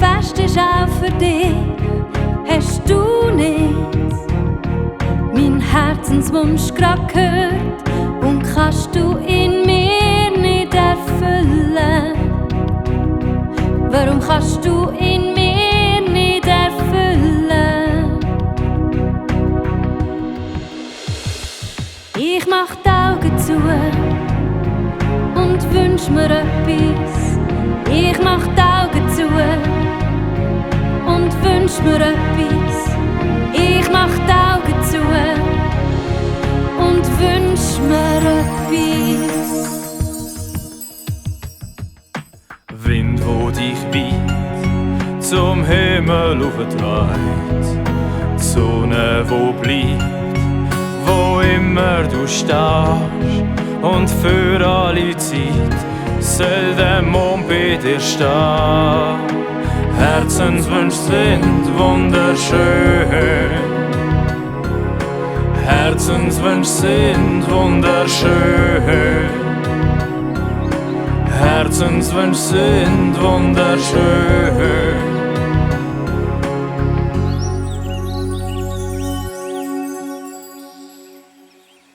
Fest ist auch für dich. Hast du nicht mein Herzenswunsch grad gehört und kannst du ihn mir nicht erfüllen? Warum kannst du ihn mir nicht erfüllen? Ich mach die Augen zu und wünsch mir etwas. Ich mach die Augen zu und wünsch mir etwas. Ich mach die Augen zu und wünsch mir etwas. Wind, wo dich weit zum Himmel auftreibt, die Sonne, wo bleibt, wo immer du stehst, und für alle Zeit soll der Mond bei dir stehen. Herzenswünsche sind wunderschön, Herzenswünsche sind wunderschön, Herzenswünsche sind wunderschön.